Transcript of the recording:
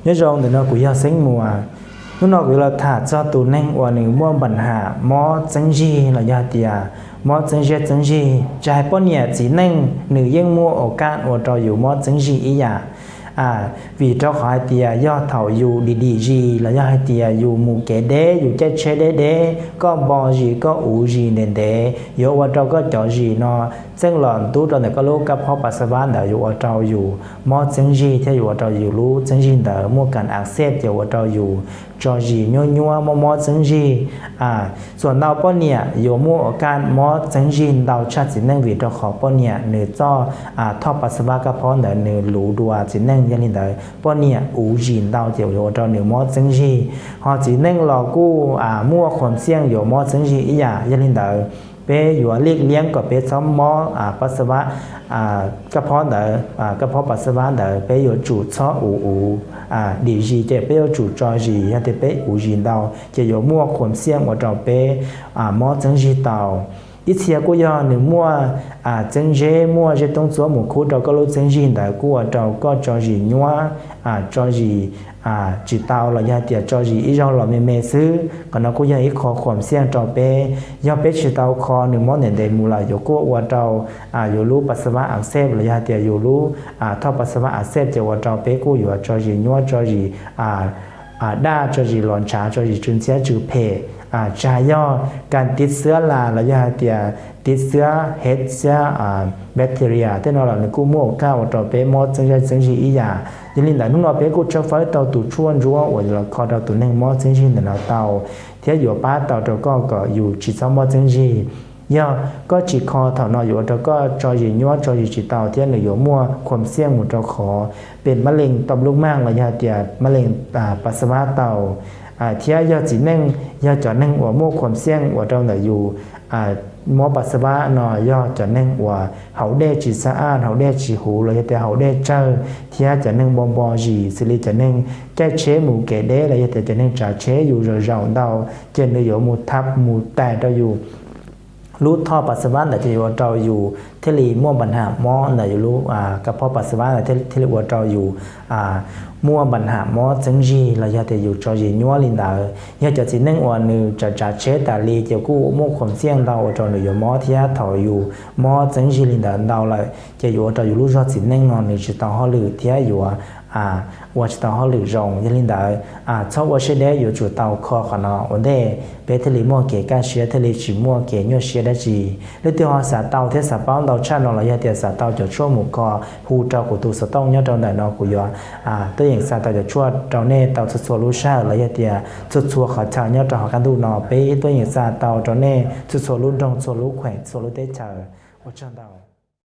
Nyob zoo, ntawm no kuv yog Xeeb Muas. Hnub no kuv yuav los tham txog tus neeg uas nws muaj npam ham mob txeeb zig los yog hais tias mob txeeb zeb txeeb zig. Tsis hais poj niam txiv neej nws yeej muaj ua kaj ua rau yus mob txeeb zig ib yam. Vim rau qhov hais tias yog thaum yus dim dim zis los yog hais tias yus mus kev deb, yus caij tsheb deb deb, koj npo zis, koj uv zis ntev ntev, yuav ua rau koj cov zis no txeej los ntub rau ntawm koj lub kab phob pas xav vab ntawd, yuav ua rau yus mob txeeb zig thiab yuav ua rau yus lub txeeb zig ntawd muaj kas as xej ces ua rau yus tso zis nyuab nyuab mob mob txeeb zig. Txuas ntau poj niam yuav muaj ua kaj mob txeeb zig ntau tshaj txiv neej vim rau qhov poj niam nws txoj thoj pas xav vab kab phob ntawd nws luv dua txiv neej. Yog li ntawd poj niam uv zis ntau ces yuav ua rau nws mob txeeb zig. Ho txiv neej los kuj muaj khuam xiaj yuav mob txeeb zig ib yam. Yog li ntawd peb yuav liaj liab kom peb txhob mob pas xav vab kab phob ntawd, kab phob pas xav vab ntawd peb yuav tsum txhob uv uv dim zis, ces peb yuav tsum tso zis. Yog tias peb uv zis ntau ces yuav muaj khuam xiaj ua rau peb mob txeeb zig tau. Ib txhia kuj yog nws muaj txeeb zeb, muaj zeb toob txuab mus khub rau koj lub txeeb zig ntawd kuj ua rau koj tso zis nyuab, tso zis tsis tau los yog hais tias tso zis ib zaug los me me xwb. Qhov no kuj yog ib qho khuam xiaj rau peb. Yog peb tsis tau kho nws mob ntev ntev mus lawm yuav kuj ua rau yus lub pas xav vab as xej los yog hais tias yus lub thoj pas xav vab as xej ces ua rau peb kuj yuav tso zis nyuab, tso zis daj, tso zis los ntshav, tso zis tsw ntxhiab tsw phem. Tsis hais yog kas tiv xiab las los yog hais tias tiv xiab hev xiab bacteria tej no los nws kuj muaj ua kaj ua rau peb mob txeeb zeb txeeb zig ib yam. Yog li ntawd hnub no peb kuj tshawb fawb tau tus tshuaj ntsuab uas los kho rau tus neeg mob txeeb zig ntawm no tau, thiab yuav pab tau rau koj kom yus tsis txhob mob txeeb zig. Yog koj tsis kho thaum no yuav ua rau koj tso zis nyuab tso zis tsis tau thiab nws yuav muaj khuam xiaj mus rau qhov pem mab leej tom lub maaj los yog hais tias mab leej pas xav vab tau. Thiab yog txiv neej, yog cov neeg uas muaj khuam xiaj ua rau ntawm yus mob pas xav vab no yog cov neeg uas haus dej tsis xab aj, haus dej tsis huv los yog tias haus dej tsawg, thiab cov neeg npo npo zis xws li cov neeg caij tsheb mus kev deb los yog tias cov neeg tsav tsheb yus zaum zaum ntau, ces nws yuav mus thab mus tais rau yus lub thoj pas xav vab ntawd ces yuav ua rau yus thiaj li muaj npam ham mob ntawm yus lub kab phob pas xav vab ntawd thiaj li ua rau yus muaj npam ham mob txeeb zig los yog tias yus tso zis nyuab li ntawd. Yog cov txiv neej uas nws tsav tsav tsheb tas li ces kuj muaj khuam xiaj ntau ua rau nws yuav mob thiab thaum yus mob txeeb zig li ntawd ntau lawm ces yuav ua rau yus lub zog txiv neej no nws tsis tau hauj lwm thiab yuav ua tsis tau hauj lwm zoo. Yog li ntawd txhob ua siab deb, yuav tsum tau kho qhov no ua ntej peb thiaj li muaj kev kaj siab, thiaj li tsis muaj kev nyuaj siab dab tsi. Leej twg ho xav tau thiab xav paub ntau tshaj no los yog tias xav tau cov tshuaj mus kho, hu rau kuv tus xov tooj nyob rau ntawm no, kuv yuav tuaj yeem xa tau cov tshuaj rau nej tau txhua txhua lub sij hawm los yog tias txhua txhua qhov chaw nyob rau hauv qab ntuj no. Peb tuaj yeem xa tau rau nej txhua txhua lub nroog, txhua lub khueem, txhua lub teb chaws. Ua tsaug ntau.